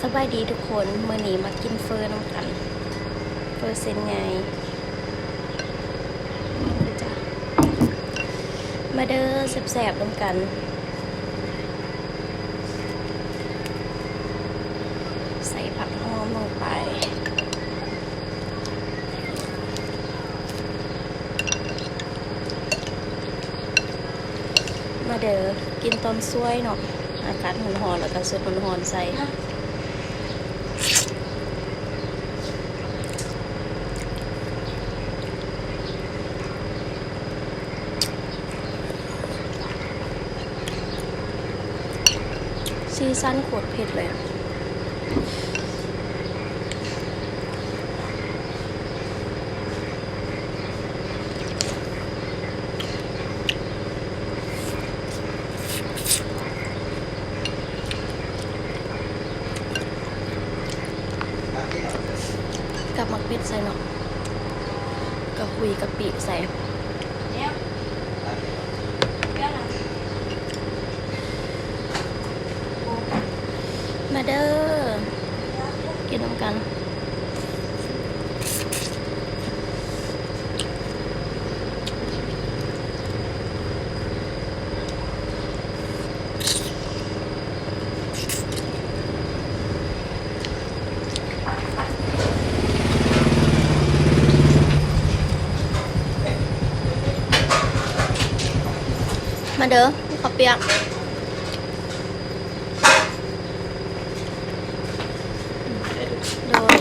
ສະບາຍດີທຸກຄົນ, ມື້ນີ້ມາກິນເຝີນຳກັນ, ເຝີເສັ້ນໃຫຍ່. ມາເດີ ແຊບໆ ນຳກັນ. ໃສ່ຜັກຫອມລົງໄປ. ມາເດີ ກິນຕອນສວຍເນາະ, ອາກາດຮ້ອນໆ ແລ້ວກະສົດຮ້ອນໆໃສ່. ສີສັນໂຄດເຜັດເລີຍ. ກັບໝາກເຜັດໃສ່ເນາະ, ກະຫຸຍກະປິໃສ່. ມາເດີ ກິນນຳກັນ. ມາເດີ ເຂົ້າປຽກ. ໂດຍ.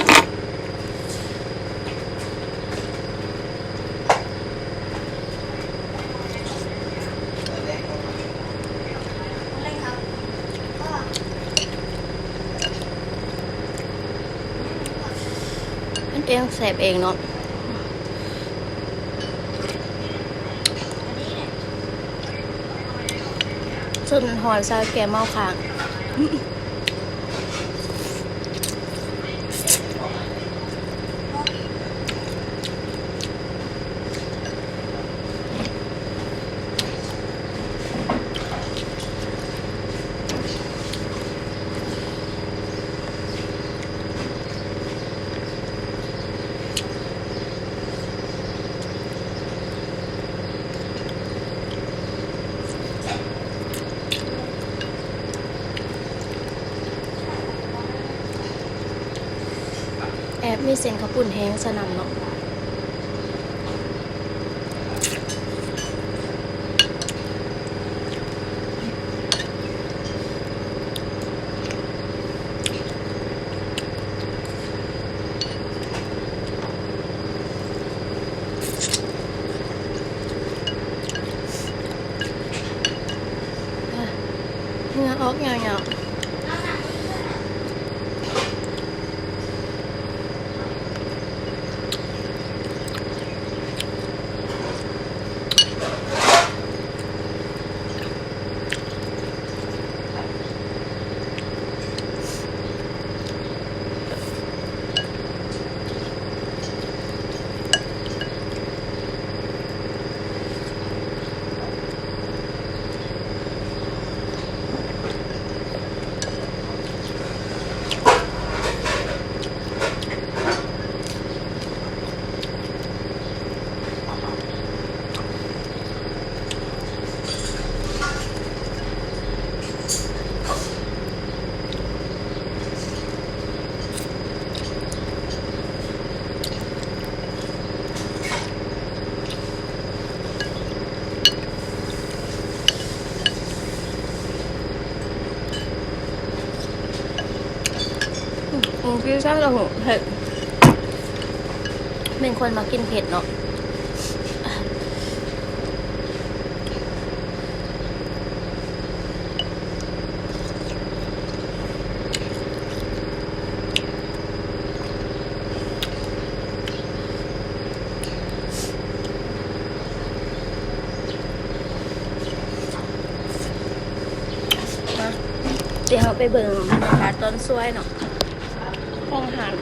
ເຮັດເອງແຊບເອງເນາະ. ສົດຮ້ອນໃສ່ແກ້ເມົາຄ້າງ. ແອບມີເສັ້ນເຂົ້າປຸ້ນແຫ້ງຊະນຳເນາະ. ເຫື່ອອອກຍາວໆ. ອືມ ຄືຊັ້ນລະໂຫ ເຜັດ ເປັນຄົນມັກກິນເຜັດເນາະ. ມາ ດຽວເຮົາໄປເບິ່ງບັນຍາກາດຕອນສວຍເນາະ ຂອງຮ້ານ.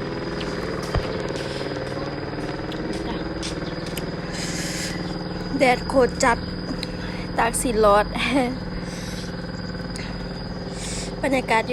ແດດໂຄດຈັດ ຕາກສີລອດ ບັນຍາກາດ